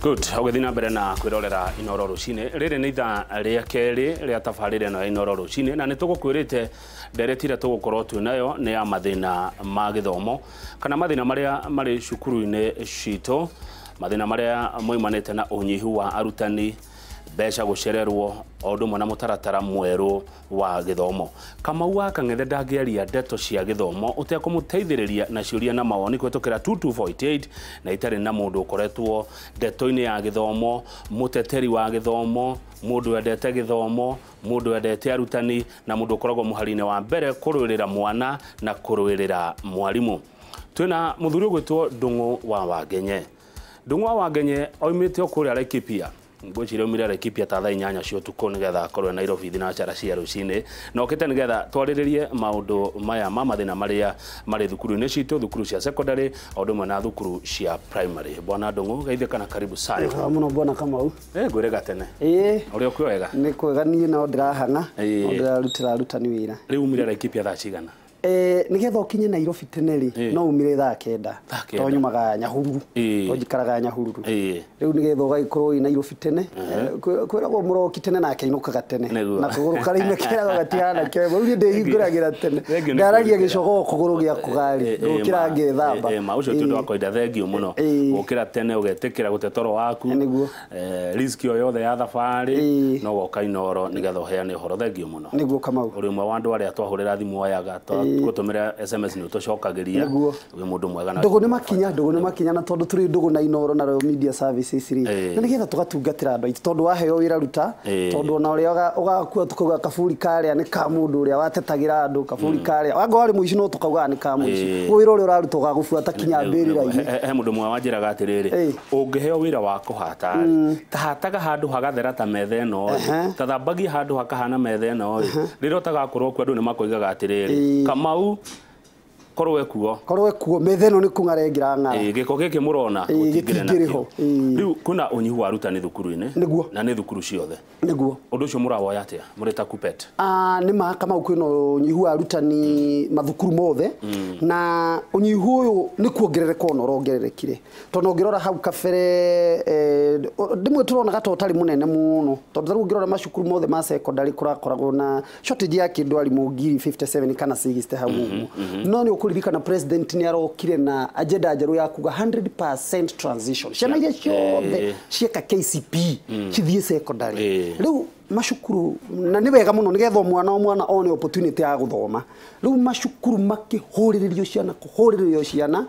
Good, ũgĩthiĩ na mbere na kwĩrorera Inoro rũcinĩ. Rĩrĩ nĩ ithaa rĩa kerĩ rĩa tabarĩra ĩno ya Inoro rũcinĩ, na nĩ tũgũkwĩrĩte ndereti ĩrĩa tũgũkorwo twĩ nayo nĩ ya mathĩna ma gĩthomo kana mathĩna marĩa marĩ cukuru-inĩ citũ, mathĩna marĩa moimanĩte na ũnyihu wa arutani, mbeca gũcererwo, o ũndũ ũmwe na mũtaratara mwerũ wa gĩthomo. Kamau wa Kang'ethe ndangĩaria ndeto cia gĩthomo ũtekũmũteithĩrĩria na ciũria na mawoni kũhetũkĩra 22488, na itarĩ na mũndũ ũkoretwo ndeto-inĩ ya gĩthomo, mũteteri wa gĩthomo, mũndũ wendete gĩthomo, mũndũ wendete arutani, na mũndũ ũkoragwo mũhari-inĩ wa mbere kũrũĩrĩra mwana na kũrũĩrĩra mwarimũ. Twĩna mũthuri ũgwĩtwo Ndung'u wa Wangenye. Ndung'u wa Wangenye oimĩte o kũrĩa Laikipia. Ngwĩciria aumire Laikipia ta thaa 8 cia ũtukũ nĩgetha akorwo Nairobi thinacara cia rũcinĩ, na okĩte nĩgetha twarĩrĩrie maũndũ maya ma mathĩna marĩa marĩ thukuru-inĩ citũ, thukuru cia secondary o ũndũ ũmwe na thukuru cia primary. Bwana Ndung'u, geithĩka na karibu sana. Mũno bwana Kamau. Ngwĩre gatene. Ũrĩa ũkwĩ wega? Nĩ kwega, niĩ no ndĩrahang'a, no ndĩrarutĩra arutani wĩra. Rĩu umire Laikipia thaa cigana? Nĩgetha ũkinye Nairobi tene rĩ, no umire thaa 9. Tondũ nyumaga Nyahururu, tondũ njikaraga Nyahururu. Rĩu nĩgetha ũgagĩkorwo wĩ Nairobi tene, kwĩragwo mũroki tene nake ainũkaga tene. Na kũgũrũ karĩa keragwo gatihana kega. Rĩu niĩ ndĩhingũragĩra tene. Ndaragia gĩcogoo kũgũrũ gĩa kũgari, ngũkĩra ngethamba. Ma ũcio ti ũndũ wa kawaida, thengiũ mũno. Gũkĩra tene ũgetĩkĩra gũte toro waku. Riski o yothe ya thabarĩ, no woka Inoro nĩgetha ũheane ũhoro, thengiũ mũno. Nĩguo Kamau. Ũrĩ ũmwe wa andũ arĩa twahũrĩra thimũ oyaga, gũtũmĩra SMS nĩ ũtũcokagĩria. Wĩ mũndũ mwega na ndũgũ nĩ makinya, ndũgũ nĩ makinya, na tondũ tũrĩ ndũgũ na Inoro na Royal Media Services rĩ, na nĩgetha tũgatungatĩra andũ aitũ, tondũ waheo wĩra ruta, tondũ ona ũrĩa ũgakua tũkauga kaburi karĩa nĩ ka mũndũ ũrĩa watetagĩra andũ, kaburi karĩa wanga warĩ mũici no tũkaugaga nĩ ka mũici. Wĩra ũrĩa ũraruta ũgagũbuata kinya mbĩrĩra-inĩ. He mũndũ mwe wanjĩraga atĩrĩrĩ, ũngĩheo wĩra wa kũhata rĩ, ta hataga handũ hagathera ta metha ĩno rĩ, ta thambagia handũ hakahana metha ĩno rĩ, rĩrĩa ũtagakorwo kuo andũ nĩ makoigaga atĩrĩrĩ, Kamau korwo ekuo, korwo ekuo metha ĩno nĩ kũng'ara ĩngĩra ng'ara. Gĩko gĩkĩ mũrona gũtingĩrĩ nakĩo. Rĩu kwĩna ũnyihu wa arutani thukuru-inĩ, na nĩ thukuru ciothe. Nĩguo. Ũndũ ũcio mũrawoya atĩa mũrĩ ta KUPPET? Nĩ ma Kamau, kwĩna ũnyihu wa arutani mathukuru mothe, na ũnyihu ũyũ nĩ kuongerereka ona ũrongererekire, tondũ ũngĩrora hau kabere rĩmwe tũronaga ta ũtarĩ mũnene mũno, tondũ tarĩu ũngĩrora macukuru mothe ma secondary kũrakoragwo na shortage ya kĩndũ arimũ 57 kana 60 hau ũguo. No nĩ ũkũririkana president nĩ arokire na agenda njerũ ya kuga 100% transition, ciana iria ciothe cieka KCPE cithiĩ secondary. Rĩu macukuru, na nĩ wega mũno nĩgetha mwana o mwana one opportunity ya gũthoma. Rĩu macukuru makĩhũrĩrĩrio ciana, kũhũrĩrĩrio ciana.